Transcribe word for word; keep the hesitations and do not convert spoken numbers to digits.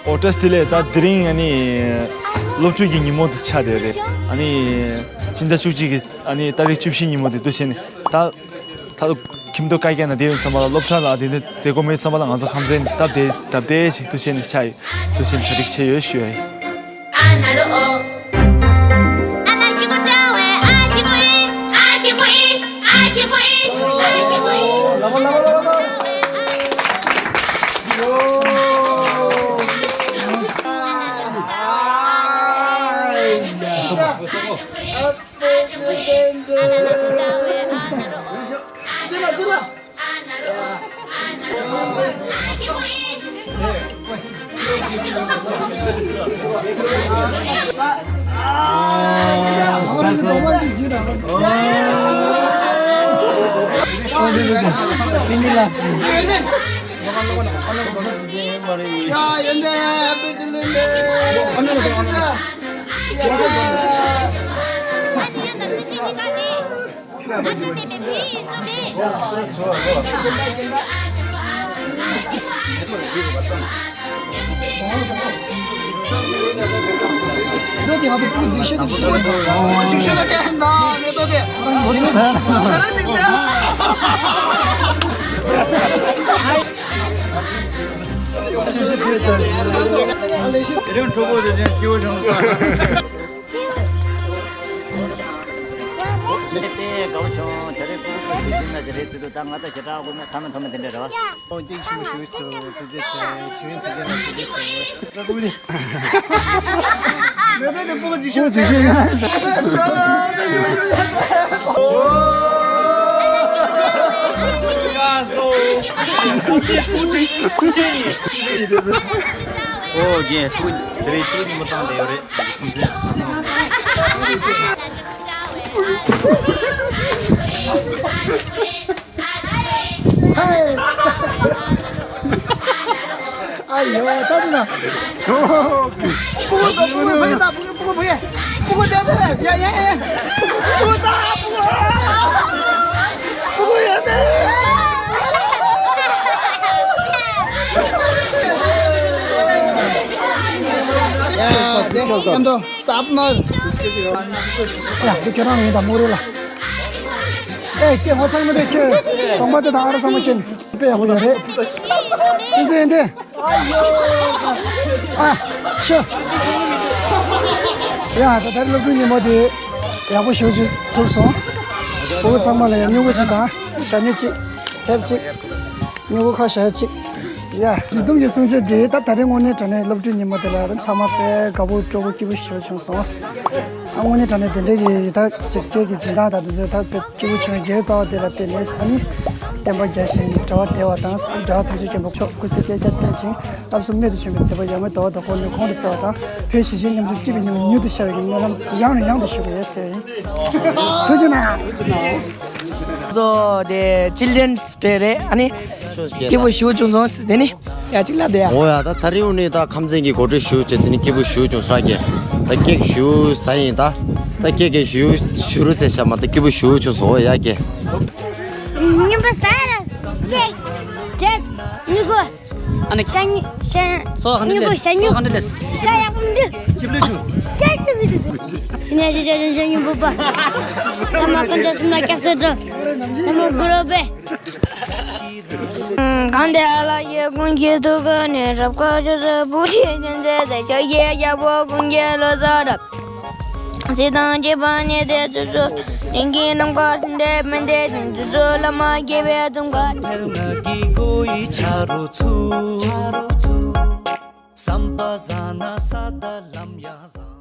ཨོ་བཀྲ་ཤིས་བདེ་ལེགས། ད་དེ་རིང་ཨ་ནི་སློབ་ཕྲུག་གི་ཉིན་མོ་དུ་ཆགས་བསྡད་རེད། ཨ་ནི་ཕྱི་ཟླ་བཅུ་གཅིག་གི་ཨ་ནི་ཏ་རིག་བཅུ་བཞི་ཉིན་མོ་དེ་དུ་བྱས་ནས་ད་ད་ཁྱིམ་དུ་བཀའ་རྒྱ་ན་བསྡད་ཡོད་ཚང་མ་ལ་སློབ་གྲྭ་ལ་དེ་ནས་མཛད་སྒོ་མེད་ཚང་མ་ལ་ང་ཚོ་ཁམས་ཚན་སྟབས་བདེ་སྟབས་བདེ་ཞིག་དུ་བྱས་ནས་ཆགས་ཡོད་དུ་བྱས་ནས་གྲ་སྒྲིག་བྱས་ཡོད་ཞུ་ཡ་ཡིན། དེ་རིང་ཕྲུ་གུ་དེ་ཚོ་སྐྱིད་པོ་བྱུང་སོང་། དེ་དགའ་བོ་བྱུང་། དེ་རིང་ཕྲུ་གུ་དེ་ཚོ་ན་ཞིག་རེད་ཟེར་དུས་ད་ང་ད་ཞེ་དྲག་དགོས་མེད། ཐ་མ་ཐ་མ་དེ་འདྲ་རེད་བ། ཨོ་ཀྱེ་ཞུ་ཞུ་ཞུ་ཐུགས་རྗེ་ཆེ། ཆེ་ཆེ་ཆེ་ཐུགས་རྗེ་ཆེ། ལ་ཀུ་ལི། མེ་ཏོ་དེ་ཕྲུ་གུ་འཇིགས་ཤོག་འཇིགས་ཤོག་ཡ། ཨོ་རྒན་ཕྲུ་གུ་དེ་རིང་ཕྲུ་གུ་ཉིན་མོ་བཏང་བསྡད་ཡོད་རེད། ཨ་ཡོ་ད་དེ་ན། ཕྲུ་གུ་ཕྲུ་གུ་ཕ་གི་ད་ཕྲུ་གུ་ཕྲུ་གུ་ཕ་གི། ཕྲུ་གུ་ད་དེ་ཡ་ཡ་ཡ། ཕྲུ་གུ་ད་ཕྲུ་གུ། ཕྲུ་གུ་ཡ་དེ། ཡ་དེ་ཡ་དོ། སབ་ནར། ཡ་དེ་ཁྱེད་རང་ཡིན་ད་མོ་རེ་ལ། ཨེ་ཀྱེ་ངོ་ཚང་མ་དེ་ཁྱེད་གོང་མ་དེ་དང་ཨ་ར་ཚང་མ་ཁྱེད་དཔེ་ཡག་པོ་ཡོད་རེད། དེ་ཚོ་ཡིན་ཏེ། ཨ་ཤོ། ཡ་ད་ལྟར་སློབ་ཕྲུག་ཉིན་མོ་དེ་ཡག་པོ་ཞེ་པོ་ཅིག་གྲུབ་སོང་། ཕྲུ་གུ་ཚང་མ་ལ་ཡང་སྨྱུ་གུ་གཅིག་དང་ཞྭ་སྨྱུག་གཅིག་ཐེབས་གཅིག་སྨྱུ་གུ་ཁ་ཞྭ་གཅིག་ཡ། རིགས་གཏུམ་གྱི་གསུང་ཆོས་འདི་ད་ད་རེས་དངོས་གནས་དྲང་གནས་སློབ་ཕྲུག་ཉིན་མོ་དེ་ལ་ཚང་མ་དཔེ་དགའ་པོ་སྤྲོ་པོ་སྐྱིད་པོ་ཞེ་པོ་བྱུང་སོང་། ཨ་དངོས་གནས་དྲང་གནས་དེ་འདྲའི་གི་ད་ཅིག་སྐད་ཀྱི་སྦྱིན་བདག་དང་དེ་ཚོས་ད་དཔེ་སྐྱིད་པོ་བྱུང་། རྒྱལ་བའི་རྩ་བ་དེ་ལ་བརྟེན་ནས་ཨ་ནི་བསྟན་པ་རྒྱས་ཤིང་འབྲེལ་བ་བདེ་བ་དང་། རྒྱལ་བ་དམ་ཆོས་མཁན་པོ་མཆོག་སྐུ་ཚེ་བསྐལ་བརྒྱར་བརྟན་ཅིང་སྐྱབས་སུ་རྣལ་དུ་བྱོན་པའི་མཛད་པ་ཡར་ངོའི་ཟླ་བ་དང་པོ་ནས་གོང་དུ་འཕེལ་བ་དང་། བོད་གཞིས་བྱེས་མཉམ་འཇོག་སྐྱིད་པའི་ཉིན་མོ་མྱུར་དུ་ཤར་བའི་སྨོན་ལམ་ཡང་ནས་ཡང་དུ་ཞུ་གི་ཡོད་ཟེར་ཡིན། ཐུགས་རྗེ་གནང་། ཚོ་དེ་Children's Day རེད། ཨ་ནི་སྐྱིད་པོ་ཞེ་པོ་བྱུང་སོང་། དེ་ནི་ཡ་གཅིག་ལབ་དེ་ཡ། འོ་ཡ་ད་ད་རིང་འོ་ནི་ད་ཁམས་ཚན་གྱི་གོ་སྒྲིག་ཞུ་བྱས། དེ་ནི་སྐྱིད་པོ་ཞེ་པོ་བྱུང་ས་གི། ད་ཀེག་ཞུ་ས་ཡིན། ད་ད་ཀེག་གི་ཞུ་ཞུ་རུ་ཚེ་ཤ་མ་ད་སྐྱིད་པོ་ཞེ་པོ་བྱུང་སོང་། འོ་ཡ་གི། ཉིན་པ་ས་ར་ཀེག་དེབ་མྱུ་གུ། ཨ་ནི་ཤ་ཉི་ཤ་སོ་ཧ་འདྲ་ཉི་གུ་ལས་ཤ་ཉུ་སོ་ཧ་འདྲ་ལས། ཅ་ཡག་པོ་འདུག་ཅི་ལས་བྱུང་། ཀེག་ཏུ་བི་དུ་དུ། ཉ་ཅི་ཅ་ཅ་ཅ་ཉུ་བུ་པ། ད་མ་ཀན་ཅ་སུམ་ལ་སྐྱབས་སེ་འགྲོ། ད་མ་གུ་རོ་པེ། གང་དེ་ཨ་ལ་ཡེ་ཀུན་གྱི་ཐུགས་ཀ་ནས་རབ་ཁ་ཆུ་ཚོད་བུ་ཆེ་ཅན་ཚེ་ཚེ་ཤ་ཡེ་ཡ་བོ་ཀུན་གྱི་ལོ་ཙཱ་རབ། ཚེ་དང་བཅས་པ་ནི་དེ་ཚོ་ཚོ། དེང་གི་ནམ་མཁའ་ཟིན་ཏེ་མི་འདས་ཅིང་། ཚེ་ཚོ་བླ་མ་དགྱེས་པའི་འཛུམ་དཀར། བསམ་པ་བཟང་ན་ས་དང་ལམ་ཡང་བཟང་།